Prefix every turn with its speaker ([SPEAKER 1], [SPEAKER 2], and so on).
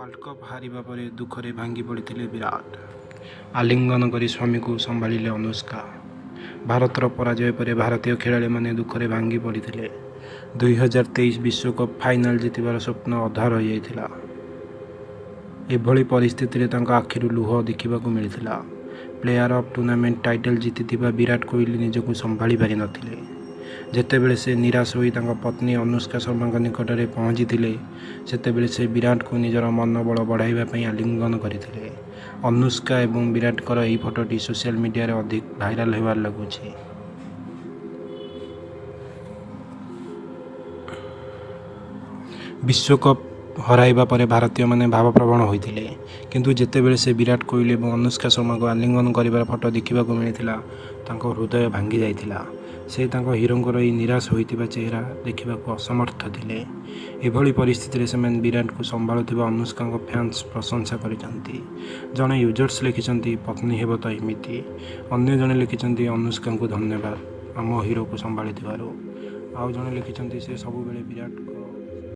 [SPEAKER 1] World Cup ହାରିବା ପରେ ଦୁଃଖରେ ଭାଙ୍ଗି ପଡ଼ିଥିଲେ ବିରାଟ, ଆଲିଙ୍ଗନ କରି ସ୍ୱାମୀଙ୍କୁ ସମ୍ଭାଳିଲେ ଅନୁଷ୍କା। ଭାରତର ପରାଜୟ ପରେ ଭାରତୀୟ ଖେଳାଳିମାନେ ଦୁଃଖରେ ଭାଙ୍ଗି ପଡ଼ିଥିଲେ। 2023 ବିଶ୍ୱକପ୍ ଫାଇନାଲ ଜିତିବାର ସ୍ୱପ୍ନ ଅଧା ରହିଯାଇଥିଲା। ଏଭଳି ପରିସ୍ଥିତିରେ ତାଙ୍କ ଆଖିରୁ ଲୁହ ଦେଖିବାକୁ ମିଳିଥିଲା। ପ୍ଲେୟାର ଅଫ୍ ଟୁର୍ଣ୍ଣାମେଣ୍ଟ ଟାଇଟଲ୍ ଜିତିଥିବା ବିରାଟ କୋହଲି ନିଜକୁ ସମ୍ଭାଳି ପାରିନଥିଲେ। ଯେତେବେଳେ ସେ ନିରାଶ ହୋଇ ତାଙ୍କ ପତ୍ନୀ ଅନୁଷ୍କା ଶର୍ମାଙ୍କ ନିକଟରେ ପହଞ୍ଚିଥିଲେ, ସେତେବେଳେ ସେ ବିରାଟଙ୍କୁ ନିଜର ମନୋବଳ ବଢ଼ାଇବା ପାଇଁ ଆଲିଙ୍ଗନ କରିଥିଲେ। ଅନୁଷ୍କା ଏବଂ ବିରାଟଙ୍କର ଏହି ଫଟୋଟି ସୋସିଆଲ ମିଡିଆରେ ଅଧିକ ଭାଇରାଲ ହେବାରେ ଲାଗୁଛି। ବିଶ୍ୱକପ୍ ହରାଇବା ପରେ ଭାରତୀୟମାନେ ଭାବପ୍ରବଣ ହୋଇଥିଲେ। କିନ୍ତୁ ଯେତେବେଳେ ସେ ବିରାଟ କୋହଲି ଏବଂ ଅନୁଷ୍କା ଶର୍ମାଙ୍କୁ ଆଲିଙ୍ଗନ କରିବାର ଫଟୋ ଦେଖିବାକୁ ମିଳିଥିଲା, ତାଙ୍କ ହୃଦୟ ଭାଙ୍ଗି ଯାଇଥିଲା। ସେ ତାଙ୍କ ହିରୋଙ୍କର ଏହି ନିରାଶ ହୋଇଥିବା ଚେହେରା ଦେଖିବାକୁ ଅସମର୍ଥ ଥିଲେ। ଏଭଳି ପରିସ୍ଥିତିରେ ସେମାନେ ବିରାଟଙ୍କୁ ସମ୍ଭାଳୁଥିବା ଅନୁଷ୍କାଙ୍କ ଫ୍ୟାନ୍ସ ପ୍ରଶଂସା କରିଛନ୍ତି। ଜଣେ ୟୁଜର୍ସ ଲେଖିଛନ୍ତି, ପତ୍ନୀ ହେବ ତ ଏମିତି। ଅନ୍ୟ ଜଣେ ଲେଖିଛନ୍ତି, ଅନୁଷ୍କାଙ୍କୁ ଧନ୍ୟବାଦ, ଆମ ହିରୋକୁ ସମ୍ଭାଳିଥିବାରୁ। ଆଉ ଜଣେ ଲେଖିଛନ୍ତି, ସେ ସବୁବେଳେ ବିରାଟଙ୍କ